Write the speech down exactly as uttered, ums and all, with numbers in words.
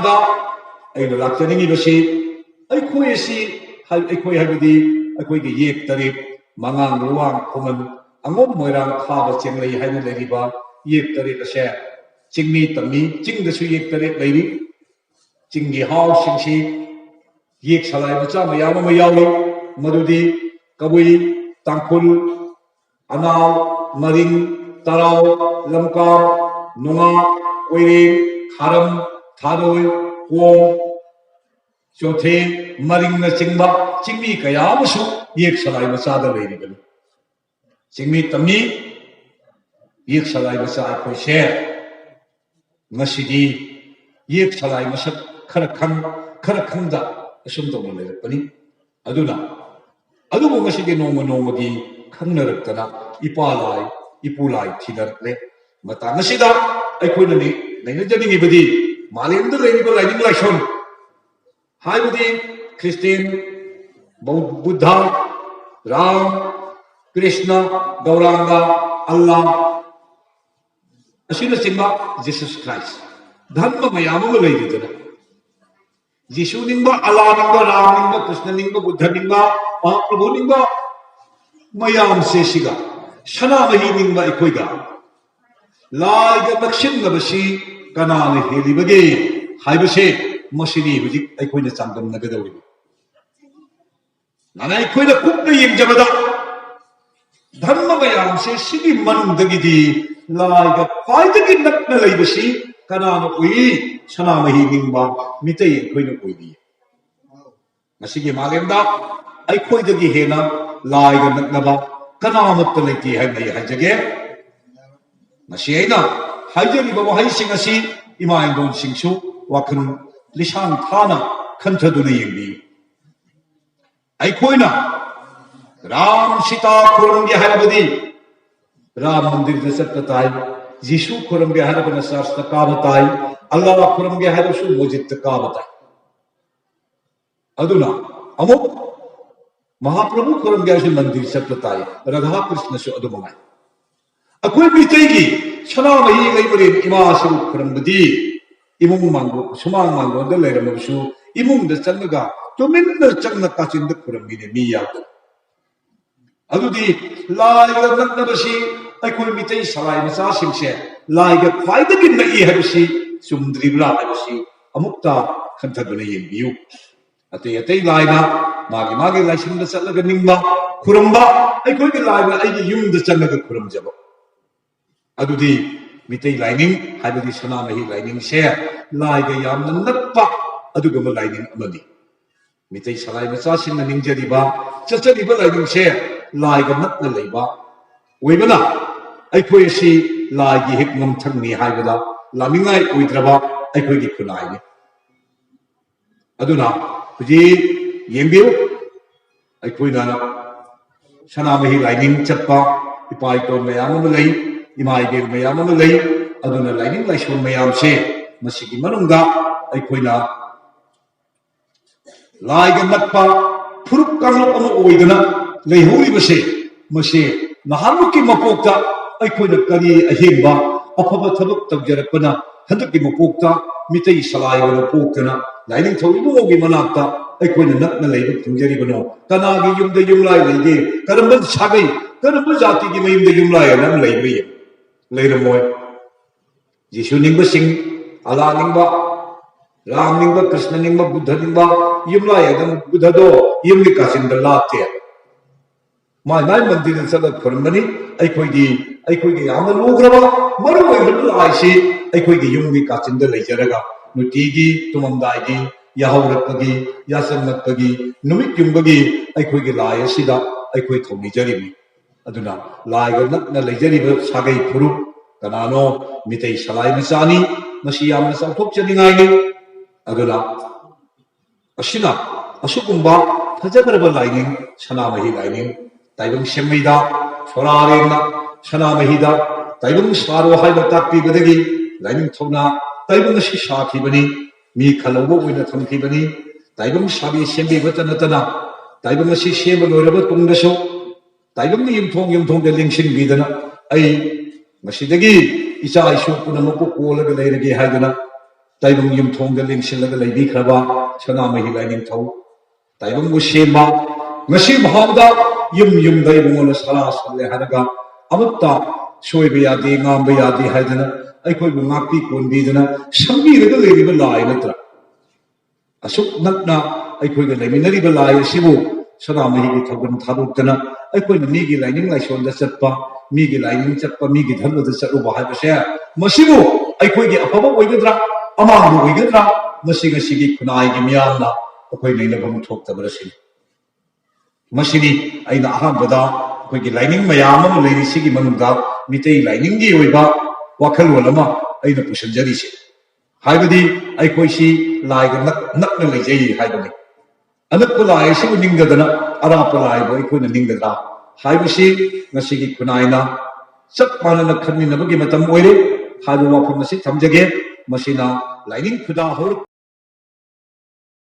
ꯑꯗ ꯑꯩꯅ ꯂꯥꯛꯆꯅꯤꯡꯉꯤꯕꯁꯤ, ꯑꯩꯈꯣꯏ ꯑꯁꯤ, ꯑꯩꯈꯣꯏ ꯍꯥꯏꯕꯗꯤ ꯑꯩꯈꯣꯏꯒꯤ ꯌꯦꯛ ꯇꯔꯦꯠ, ꯃꯉꯥꯡ, ꯂꯨꯋꯥꯡ, ꯈꯨꯃꯟ, ꯑꯉꯣꯝ, ꯃꯣꯏꯔꯥꯡ, ꯈꯥꯕ, ꯆꯦꯡꯂꯩ ꯍꯥꯏꯅ ꯂꯩꯔꯤꯕ ꯌꯦꯛ ꯇꯔꯦꯠ ꯑꯁꯦ ꯆꯤꯡꯃꯤ ꯇꯝꯃꯤ꯫ ꯆꯤꯡꯗꯁꯨ ꯌꯦꯛ ꯇꯔꯦꯠ ꯂꯩꯔꯤ꯫ ꯆꯤꯡꯒꯤ ꯍꯥꯎꯁꯤꯡꯁꯤ ꯌꯦꯛ ꯁꯂꯥꯏ ꯃꯆꯥ ꯃꯌꯥꯝ ꯑꯃ ꯌꯥꯎꯏ꯫ ꯃꯗꯨꯗꯤ ꯀꯕꯨꯏ, ꯇꯥꯡꯈꯨꯜ, ꯑꯅꯥꯎ, ꯃꯔꯤꯡ, ꯇꯔꯥꯎ, ꯂꯝꯀꯥꯡ, ꯅꯨꯡꯉꯥ, ꯀꯣꯏꯔꯦꯡ, ꯈꯥꯔꯝ, ꯊꯥꯔꯣꯏ, ꯀꯣꯝ, ꯆꯣꯊꯦ, ꯃꯔꯤꯡꯅꯆꯤꯡꯕ ꯆꯤꯡꯃꯤ ꯀꯌꯥ ꯑꯃꯁꯨ ꯌꯦꯛ ꯁꯂꯥꯏ ꯃꯆꯥꯗ ꯂꯩꯔꯤꯕꯅꯤ꯫ ꯆꯤꯡꯃꯤ ꯇꯝꯃꯤ꯫ ꯌꯦꯛ ꯁꯂꯥꯏ ꯃꯆꯥ ꯑꯩꯈꯣꯏꯁꯦ ꯉꯁꯤꯗꯤ ꯌꯦꯛ ꯁꯂꯥꯏ ꯃꯁꯛ ꯈꯔ ꯈꯪ, ꯈꯔ ꯈꯪꯗ ꯑꯁꯨꯝ ꯇꯧꯅ ꯂꯩꯔꯛꯄꯅꯤ꯫ ꯑꯗꯨꯅ ꯑꯗꯨꯕꯨ ꯉꯁꯤꯗꯤ ꯅꯣꯡꯃ ꯅꯣꯡꯃꯒꯤ ꯈꯪꯅꯔꯛꯇꯅ ꯏꯄꯥ ꯂꯥꯏ, ꯏꯄꯨ ꯂꯥꯏ ꯊꯤꯅꯔꯛꯂꯦ꯫ ꯃꯇꯥꯡ ꯑꯁꯤꯗ ꯑꯩꯈꯣꯏꯅ ꯅꯤ-, ꯅꯩꯅꯖꯅꯤꯡꯉꯤꯕꯗꯤ ꯃꯥꯂꯦꯝꯗ ꯂꯩꯔꯤꯕ ꯂꯥꯏꯅꯤꯡ ꯂꯥꯏꯁꯣꯟ, ꯍꯥꯏꯕꯗꯤ ꯈ꯭ꯔꯤꯁꯇꯦꯟ, ꯕꯧ-, ꯕꯨꯗꯙ, ꯔꯥꯝ, ꯀ꯭ꯔꯤꯁꯅ, ꯒꯧꯔꯥꯡꯒ, ꯑꯜꯂꯥ, ꯑꯁꯤꯅꯆꯤꯡꯕ ꯖꯤꯁꯁ ꯈ꯭ꯔꯥꯏꯁ, ꯙꯔꯃ ꯃꯌꯥꯝ ꯑꯃ ꯂꯩꯔꯤꯗꯅ, ꯖꯤꯁꯨ ꯅꯤꯡꯕ, ꯑꯂꯥ ꯅꯤꯡꯕ, ꯔꯥꯝ ꯅꯤꯡꯕ, ꯀ꯭ꯔꯤꯁꯅ ꯅꯤꯡꯕ, ꯕꯨꯗꯙ ꯅꯤꯡꯕ, ꯃꯍꯥꯄ꯭ꯔꯚꯨ ꯅꯤꯡꯕ ꯃꯌꯥꯝꯁꯦ ꯁꯤꯒ ꯁꯅꯥꯃꯍꯤ ꯅꯤꯡꯕ ꯑꯩꯈꯣꯏꯒ ꯂꯥꯏꯒ ꯅꯛꯁꯤꯟꯅꯕꯁꯤ ꯀꯅꯥꯅ ꯍꯦꯜꯂꯤꯕꯒꯦ ꯍꯥꯏꯕꯁꯦ, ꯃꯁꯤꯅꯤ ꯍꯧꯖꯤꯛ ꯑꯩꯈꯣꯏꯅ ꯆꯥꯡꯗꯝꯅꯒꯗꯧꯔꯤꯕ꯫ ꯅꯅ ꯑꯩꯈꯣꯏꯅ ꯀꯨꯞꯅ ꯌꯦꯡꯖꯕꯗ ꯙꯔꯃ ꯃꯌꯥꯝꯁꯦ ꯁꯤꯒꯤ ꯃꯅꯨꯡꯗꯒꯤꯗꯤ ꯂꯥꯏꯒ ꯈ꯭ꯋꯥꯏꯗꯒꯤ ꯅꯛꯅ ꯂꯩꯕꯁꯤ ꯀꯅꯥꯅ ꯑꯣꯏ? ꯁꯅꯥꯃꯍꯤ ꯅꯤꯡꯕ ꯃꯤꯇꯩ ꯑꯩꯈꯣꯏꯅ ꯑꯣꯏꯔꯤ꯫ ꯉꯁꯤꯒꯤ ꯃꯥꯂꯦꯝꯗ ꯑꯩꯈꯣꯏꯗꯒꯤ ꯍꯦꯟꯅ ꯂꯥꯏꯒ ꯅꯛꯅꯕ ꯀꯅꯥꯃꯠꯇ ꯂꯩꯇꯦ ꯍꯥꯏꯅ ꯑꯩ ꯍꯥꯏꯖꯒꯦ꯫ ꯉꯁꯤ ꯑꯩꯅ ꯍꯥꯏꯖꯔꯤꯕ ꯋꯥꯍꯩꯁꯤꯡ ꯑꯁꯤ ꯏꯃꯥ ꯏꯟꯗꯣꯟꯁꯤꯡꯁꯨ ꯋꯥꯈꯜ ꯂꯤꯁꯥꯡ ꯊꯥꯅ ꯈꯟꯊꯗꯨꯅ ꯌꯦꯡꯕꯤꯌꯨ꯫ ꯑꯩꯈꯣꯏꯅ ꯔꯥꯝ ꯁꯤꯇꯥ ꯈꯨꯔꯨꯝꯒꯦ ꯍꯥꯏꯔꯕꯗꯤ ꯔꯥꯝ ꯃꯟꯗꯤꯔꯗ ꯆꯠꯄ ꯇꯥꯏ꯫ ꯖꯤꯁꯨ ꯈꯨꯔꯨꯝꯒꯦ ꯍꯥꯏꯔꯒꯅ ꯆꯔꯆꯇ ꯀꯥꯕ ꯇꯥꯏ꯫ ꯑꯜꯂꯥ ꯈꯨꯔꯨꯝꯒꯦ ꯍꯥꯏꯔꯁꯨ ꯃꯁꯖꯤꯗꯇ ꯀꯥꯕ ꯇꯥꯏ꯫ ꯑꯗꯨꯅ ꯑꯃꯨꯛ ꯃꯍꯥꯄ꯭ꯔꯚꯨ ꯈꯨꯔꯨꯝꯒꯦ ꯍꯥꯏꯔꯁꯨ ꯃꯟꯗꯤꯔ ꯆꯠꯄ ꯇꯥꯏ꯫ ꯔꯥꯙꯥ ꯀ꯭ꯔꯤꯁꯅꯁꯨ ꯑꯗꯨ ꯃꯉꯥꯏ꯫ ꯑꯩꯈꯣꯏ ꯃꯤꯇꯩꯒꯤ ꯁꯅꯥꯃꯍꯤ ꯂꯩꯃꯔꯦꯟ ꯏꯃꯥꯁꯤꯕꯨ ꯈꯨꯔꯨꯝꯕꯗꯤ ꯏꯃꯨꯡ ꯃꯥꯡꯒꯣꯟ, ꯁꯨꯃꯥꯡ ꯃꯥꯡꯒꯣꯟꯗ ꯂꯩꯔꯝꯃꯕꯁꯨ, ꯏꯃꯨꯡꯗ ꯆꯪꯉꯒ ꯇꯨꯃꯤꯟꯅ ꯆꯪꯅ ꯀꯥꯆꯤꯟꯗ ꯈꯨꯔꯝꯃꯤꯅꯦ, ꯃꯤ ꯌꯥꯝꯗꯅ꯫ ꯑꯗꯨꯗꯤ ꯂꯥꯏꯒ ꯅꯛꯅꯕꯁꯤ ꯑꯩꯈꯣꯏ ꯃꯤꯇꯩ ꯁꯂꯥꯏ ꯃꯆꯥꯁꯤꯡꯁꯦ ꯂꯥꯏꯒ ꯈ꯭ꯋꯥꯏꯗꯒꯤ ꯅꯛꯏ ꯍꯥꯏꯕꯁꯤ ꯆꯨꯝꯗ꯭ꯔꯤꯕ꯭ꯔꯥ ꯍꯥꯏꯕꯁꯤ ꯑꯃꯨꯛꯇ ꯈꯟꯊꯗꯨꯅ ꯌꯦꯡꯕꯤꯌꯨ꯫ ꯑꯇꯩ ꯑꯇꯩ ꯂꯥꯏꯅ ꯃꯥꯒꯤ ꯃꯥꯒꯤ ꯂꯥꯏꯁꯪꯗ ꯆꯠꯂꯒ ꯅꯤꯡꯕ, ꯈꯨꯔꯨꯝꯕ, ꯑꯩꯈꯣꯏꯒꯤ ꯂꯥꯏꯅ ꯑꯩꯒꯤ ꯌꯨꯝꯗ ꯆꯪꯉꯒ ꯈꯨꯔꯨꯝꯖꯕ꯫ ꯑꯗꯨꯗꯤ ꯃꯤꯇꯩ ꯂꯥꯏꯅꯤꯡ ꯍꯥꯏꯕꯗꯤ ꯁꯅꯥꯃꯍꯤ ꯂꯥꯏꯅꯤꯡꯁꯦ ꯂꯥꯏꯒ ꯌꯥꯝꯅ ꯅꯛꯄ ꯑꯗꯨꯒꯨꯝꯕ ꯂꯥꯏꯅꯤꯡ ꯑꯃꯅꯤ꯫ ꯃꯤꯇꯩ ꯁꯂꯥꯏ ꯃꯆꯥꯁꯤꯡꯅ ꯅꯤꯡꯖꯔꯤꯕ, ꯆꯠꯆꯔꯤꯕ ꯂꯥꯏꯅꯤꯡꯁꯦ ꯂꯥꯏꯒ ꯅꯛꯅ ꯂꯩꯕ ꯑꯣꯏꯕꯅ, ꯑꯩꯈꯣꯏ ꯑꯁꯤ ꯂꯥꯏꯒꯤ ꯍꯦꯛ ꯉꯝꯊꯪꯅꯤ ꯍꯥꯏꯕꯗ ꯂꯥꯟꯅꯤꯡꯉꯥꯏ ꯑꯣꯏꯗ꯭ꯔꯕ ꯑꯩꯈꯣꯏꯒꯤ ꯈꯨꯟꯅꯥꯏꯅꯤ꯫ ꯑꯗꯨꯅ ꯍꯧꯖꯤꯛ ꯌꯦꯡꯕꯤꯌꯨ, ꯑꯩꯈꯣꯏꯅ ꯁꯅꯥꯃꯍꯤ ꯂꯥꯏꯅꯤꯡ ꯆꯠꯄ ꯏꯄꯥ ꯏꯄꯨ ꯃꯌꯥꯝ ꯑꯃ ꯂꯩ, ꯏꯃꯥ ꯏꯕꯦꯜ ꯃꯌꯥꯝ ꯑꯃ ꯂꯩ꯫ ꯑꯗꯨꯅ ꯂꯥꯏꯅꯤꯡ ꯂꯥꯏꯁꯣꯟ ꯃꯌꯥꯝꯁꯦ ꯃꯁꯤꯒꯤ ꯃꯅꯨꯡꯗ ꯑꯩꯈꯣꯏꯅ ꯂꯥꯏꯒ ꯅꯛꯄ ꯐꯨꯔꯨꯞ ꯀꯥꯡꯂꯨꯞ ꯑꯃ ꯑꯣꯏꯗꯅ ꯂꯩꯍꯧꯔꯤꯕꯁꯦ, ꯃꯁꯤ ꯅꯍꯥꯟꯃꯨꯛꯀꯤ ꯃꯄꯣꯛꯇ ꯑꯩꯈꯣꯏꯅ ꯀꯔꯤ ꯑꯍꯦꯟꯕ ꯑꯐꯕ ꯊꯕꯛ ꯇꯧꯖꯔꯛꯄꯅ ꯍꯟꯗꯛꯀꯤ ꯃꯄꯣꯛꯇ ꯃꯤꯇꯩ ꯁꯂꯥꯏ ꯑꯣꯏꯅ ꯄꯣꯛꯇꯅ ꯂꯥꯏꯅꯤꯡꯊꯧ ꯏꯕꯨꯡꯉꯣꯒꯤ ꯃꯅꯥꯛꯇ ꯑꯩꯈꯣꯏꯅ ꯅꯛꯅ ꯂꯩꯕ ꯐꯪꯖꯔꯤꯕꯅꯣ? ꯀꯅꯥꯒꯤ ꯌꯨꯝꯗ ꯌꯨꯝꯂꯥꯏ ꯂꯩꯒꯦ? ꯀꯔꯝꯕ ꯁꯥꯒꯩ, ꯀꯔꯝꯕ ꯖꯥꯇꯤꯒꯤ ꯃꯌꯨꯝꯗ ꯌꯨꯝꯂꯥꯏ ꯑꯅ ꯑꯃ ꯂꯩꯕ꯭ꯔꯥ ꯌꯦꯡꯉꯨ꯫ ꯂꯩꯔꯝꯃꯣꯏ꯫ ꯖꯤꯁꯨ ꯅꯤꯡꯕꯁꯤꯡ, ꯑꯂꯥ ꯅꯤꯡꯕ, ꯔꯥꯝ ꯅꯤꯡꯕ, ꯀ꯭ꯔꯤꯁꯅ ꯅꯤꯡꯕ, ꯕꯨꯙ ꯅꯤꯡꯕ, ꯌꯨꯝꯂꯥꯏ ꯑꯗꯨꯝ ꯕꯨꯙꯗꯣ ꯌꯨꯝꯒꯤ ꯀꯥꯆꯤꯟꯗ ꯂꯥꯠꯇꯦ꯫ ꯃꯥꯏ ꯃꯥꯏ ꯃꯟꯗꯤꯔꯗ ꯆꯠꯂꯒ ꯈꯨꯔꯨꯝꯒꯅꯤ꯫ ꯑꯩꯈꯣꯏꯗꯤ, ꯑꯩꯈꯣꯏꯒꯤ ꯌꯥꯝꯅ ꯂꯨꯈ꯭ꯔꯕ, ꯃꯔꯨ ꯑꯣꯏꯕ ꯂꯥꯏꯁꯤ ꯑꯩꯈꯣꯏꯒꯤ ꯌꯨꯝꯒꯤ ꯀꯥꯆꯤꯟꯗ ꯂꯩꯖꯔꯒ ꯅꯨꯡꯇꯤꯒꯤ ꯇꯨꯝꯃꯝꯗꯥꯏꯒꯤ, ꯌꯥꯍꯧꯔꯛꯄꯒꯤ, ꯌꯥꯆꯪꯉꯛꯄꯒꯤ, ꯅꯨꯃꯤꯠ ꯌꯨꯡꯕꯒꯤ ꯑꯩꯈꯣꯏꯒꯤ ꯂꯥꯏ ꯑꯁꯤꯗ ꯑꯩꯈꯣꯏ ꯊꯧꯅꯤꯖꯔꯤꯕꯅꯤ꯫ ꯑꯗꯨꯅ ꯂꯥꯏꯒ ꯅꯛꯅ ꯂꯩꯖꯔꯤꯕ ꯁꯥꯒꯩ ꯐꯨꯔꯨꯞ ꯀꯅꯥꯅꯣ? ꯃꯤꯇꯩ ꯁꯂꯥꯏ ꯃꯆꯥꯅꯤ꯫ ꯃꯁꯤ ꯌꯥꯝꯅ ꯆꯥꯎꯊꯣꯛꯆꯅꯤꯡꯉꯥꯏꯅꯤ꯫ ꯑꯗꯨꯅ ꯑꯁꯤꯅ ꯑꯁꯤꯒꯨꯝꯕ ꯐꯖꯈ꯭ꯔꯕ ꯂꯥꯏꯅꯤꯡ, ꯁꯅꯥꯃꯍꯤ ꯂꯥꯏꯅꯤꯡ, ꯇꯥꯏꯕꯪ ꯁꯦꯝꯃꯩꯗ ꯁꯣꯔꯥꯔꯦꯟꯅ ꯁꯅꯥꯃꯍꯤꯗ ꯇꯥꯏꯕꯪ ꯁꯥꯔꯣ ꯍꯥꯏꯕ ꯇꯥꯛꯄꯤꯕꯗꯒꯤ ꯂꯥꯏꯅꯤꯡꯊꯧꯅ ꯇꯥꯏꯕꯪ ꯑꯁꯤ ꯁꯥꯈꯤꯕꯅꯤ꯫ ꯃꯤ ꯈꯜꯍꯧꯕ ꯑꯣꯏꯅ ꯊꯝꯈꯤꯕꯅꯤ꯫ ꯇꯥꯏꯕꯪ ꯁꯥꯕꯤ ꯁꯦꯝꯕꯤꯕꯇ ꯅꯠꯇꯅ ꯇꯥꯏꯕꯪ ꯑꯁꯤ ꯁꯦꯝꯕ ꯂꯣꯏꯔꯕ ꯇꯨꯡꯗꯁꯨ ꯇꯥꯏꯕꯪꯒꯤ ꯌꯨꯝꯊꯣꯡ ꯌꯨꯝꯊꯣꯡꯗ ꯂꯦꯡꯁꯤꯟꯕꯤꯗꯅ ꯑꯩ ꯃꯁꯤꯗꯒꯤ ꯏꯆꯥ ꯏꯁꯨ ꯄꯨꯝꯅꯃꯛꯄꯨ ꯀꯣꯜꯂꯒ ꯂꯩꯔꯒꯦ ꯍꯥꯏꯗꯨꯅ ꯇꯥꯏꯕꯪ ꯌꯨꯝꯊꯣꯡꯗ ꯂꯦꯡꯁꯤꯜꯂꯒ ꯂꯩꯕꯤꯈ꯭ꯔꯕ ꯁꯅꯥꯃꯍꯤ ꯂꯥꯏꯅꯤꯡꯊꯧ ꯇꯥꯏꯕꯪꯕꯨ ꯁꯦꯝꯕ, ꯉꯁꯤ ꯐꯥꯎꯕꯗ ꯌꯨꯝ ꯌꯨꯝꯗ ꯏꯕꯨꯡꯉꯣꯅ ꯁꯂꯥ ꯁꯜꯂꯦ ꯍꯥꯏꯔꯒ ꯑꯃꯠꯇ ꯁꯣꯏꯕ ꯌꯥꯗꯦ, ꯉꯥꯝꯕ ꯌꯥꯗꯦ ꯍꯥꯏꯗꯅ ꯑꯩꯈꯣꯏꯕꯨ ꯉꯥꯛꯄꯤ ꯀꯣꯟꯕꯤꯗꯅ ꯁꯪꯕꯤꯔꯒ ꯂꯩꯔꯤꯕ ꯂꯥꯏ ꯅꯠꯇ꯭ꯔꯥ? ꯑꯁꯨꯛ ꯅꯛꯅ ꯑꯩꯈꯣꯏꯒ ꯂꯩꯃꯤꯟꯅꯔꯤꯕ ꯂꯥꯏ ꯑꯁꯤꯕꯨ ꯁꯅꯥꯃꯍꯤꯒꯤ ꯊꯧꯒꯜ ꯊꯥꯗꯣꯛꯇꯅ ꯑꯩꯈꯣꯏꯅ ꯃꯤꯒꯤ ꯂꯥꯏꯅꯤꯡ ꯂꯥꯏꯁꯣꯟꯗ ꯆꯠꯄ, ꯃꯤꯒꯤ ꯂꯥꯏꯅꯤꯡ ꯆꯠꯄ, ꯃꯤꯒꯤ ꯙꯔꯃꯗ ꯆꯠꯂꯨꯕ ꯍꯥꯏꯕꯁꯦ, ꯃꯁꯤꯕꯨ ꯑꯩꯈꯣꯏꯒꯤ ꯑꯐꯕ ꯑꯣꯏꯒꯗ꯭ꯔꯥ, ꯑꯃꯥꯡꯕ ꯑꯣꯏꯒꯗ꯭ꯔꯥ, ꯃꯁꯤ ꯉꯁꯤꯒꯤ ꯈꯨꯟꯅꯥꯏꯒꯤ ꯃꯤꯌꯥꯝꯅ ꯑꯩꯈꯣꯏ ꯅꯩꯅꯐꯝ ꯊꯣꯛꯇꯕꯅ ꯁꯤꯅꯤ꯫ ꯃꯁꯤꯅꯤ ꯑꯩꯅ ꯑꯍꯥꯟꯕꯗ ꯑꯩꯈꯣꯏꯒꯤ ꯂꯥꯏꯅꯤꯡ ꯃꯌꯥꯝ ꯑꯃ ꯂꯩꯔꯤ, ꯁꯤꯒꯤ ꯃꯅꯨꯡꯗ ꯃꯤꯇꯩ ꯂꯥꯏꯅꯤꯡꯒꯤ ꯑꯣꯏꯕ ꯋꯥꯈꯜꯂꯣꯟ ꯑꯃ ꯑꯩꯅ ꯄꯨꯁꯤꯟꯖꯔꯤꯁꯦ꯫ ꯍꯥꯏꯕꯗꯤ ꯑꯩꯈꯣꯏꯁꯤ ꯂꯥꯏꯒ ꯅꯛ-, ꯅꯛꯅ ꯂꯩꯖꯩ ꯍꯥꯏꯕꯅꯤ꯫ ꯑꯅꯛꯄ ꯂꯥꯏ ꯑꯁꯤꯕꯨ ꯅꯤꯡꯗꯗꯅ ꯑꯔꯥꯞꯄ ꯂꯥꯏꯕꯨ ꯑꯩꯈꯣꯏꯅ ꯅꯤꯡꯒꯗ꯭ꯔꯥ ꯍꯥꯏꯕꯁꯤ ꯉꯁꯤꯒꯤ ꯈꯨꯟꯅꯥꯏꯅ ꯆꯞ ꯃꯥꯟꯅꯅ ꯈꯟꯃꯤꯟꯅꯕꯒꯤ ꯃꯇꯝ ꯑꯣꯏꯔꯦ ꯍꯥꯏꯕ ꯋꯥꯐꯝ ꯑꯁꯤ ꯊꯝꯖꯒꯦ꯫ ꯃꯁꯤꯅ ꯂꯥꯏꯅꯤꯡ ꯈꯨꯗꯥ ꯍꯧꯔꯛ